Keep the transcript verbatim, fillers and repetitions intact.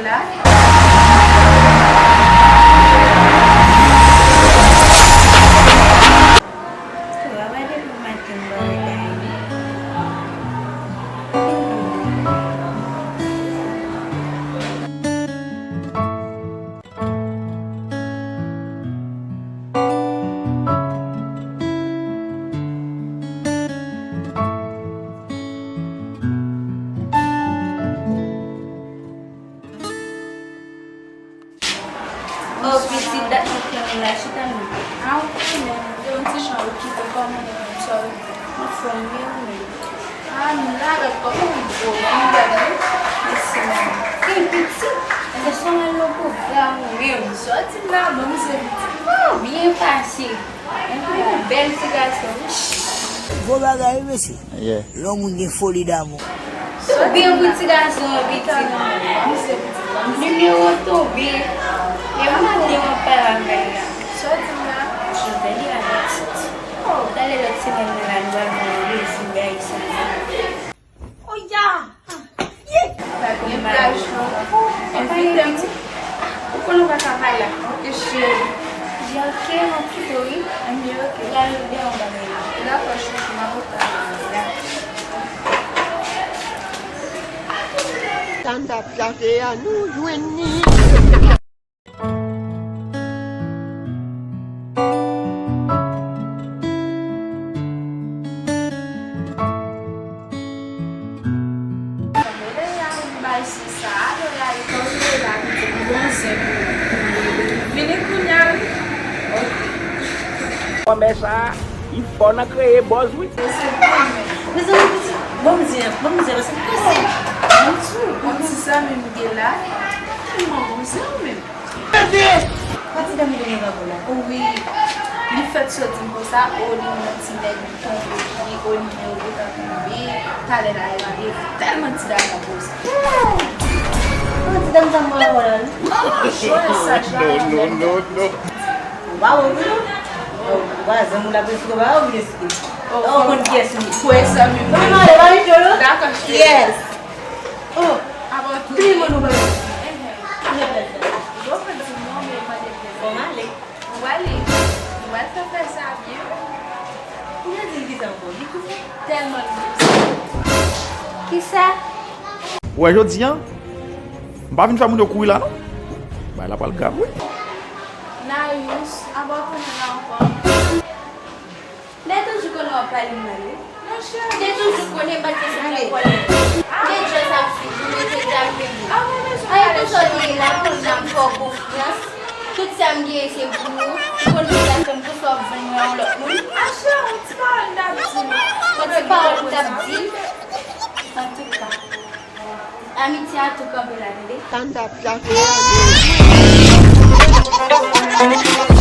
La. Travay depi maten m pa retire. Oh, pitit, dat mwen fè la, chita non. Ah, ok, men, gen yon ti jan okipe, kòman ou menm, sa w di? Anfòm, wi, ou menm? Ah, m la, gad kòman ou gwo, vin gade. Mèsi, manmi. Ey, pitit, e sa w al nan pwogram ou menm? Sa w di m la, bon, m se pitit. Oh, byen pase. Ou bèl ti gason, wi. Gwo bagay, wi, mesye. Yeah. Lè yon moun gen foli damou. Ou byen pou ti gason an, pitit. Nimewo tonbe. E maten w ap pale avè l la. Sa w di m la? Joveli avè Titi. Talè lòt semèn nan la, nou pral fè yon revizyon bagay sa. Oya! Ye! Bagay la cho. Envite m. Ou konnen w pa ka pale la. Ok, cheri. Di ok, m ap kite w, wi. Ann, ok. Gade yon bagay la. Dakò, cheri, m ap otan. Tanda pyate a, nou jwenn li. Vini kounye a, wi. Ok. Kòmè sa, li fò nan kreye buzz, wi. Mezanmi, pitit, bon, m di, bon, m di, paske m prese. Mwen tou, yon ti zanmi m gen la, tèlman bon, se ou menm. Pati dam li gen nan la. Wi. Li fèk sot di m konsa, o, li yon ti nèg, li tonbe, li o, li nèg gentan tonbe. Talè la, yo ale tèlman ti dam nan poze. An ti dam sa mwen wè la, wi. Jwè sa, jwè. Non, non, non, non. Ou pa wè, wi, non? Ou pa zanmi w la, prèske ou pa wè, ou prèske. Oh, ou konn kiyès li. Kwè sa, wi. Non, non, e pa li, non? Dakò, cheri. Yes. Oh, avan tou. Ki moun ou pa wè? Ehè. Ki bèl sa. Bon, mwen di non, men mande Kòman ale? Ou ale. Ou al fè fè sa byen. Ou te di l kisa ankò? Li koute? Tèlman l koute. Kisa? Ou wè jodi a, m pa vin fè moun yo kouri la, non. Bagay la pral grav, wi. Nayous, apa w tounen la ankò? M te toujou konnen w ap pale m mal, wi. M te toujou konnen m pa t gen sa nan kò l. M te djòs ap swiv ou, mete djab men m. Ay, pou sa w te ye la, pou l ap fè w konfyans. Tout sa m genyen se pou ou. Ou konn ki sa fè m, pou sa w ap vann mwen a yon lòt moun. Yon ti pawòl m t ap di l. Yon ti pawòl m t ap di l. Antouka. Amitye a tou kanpe la, tande. Tanda pyate a.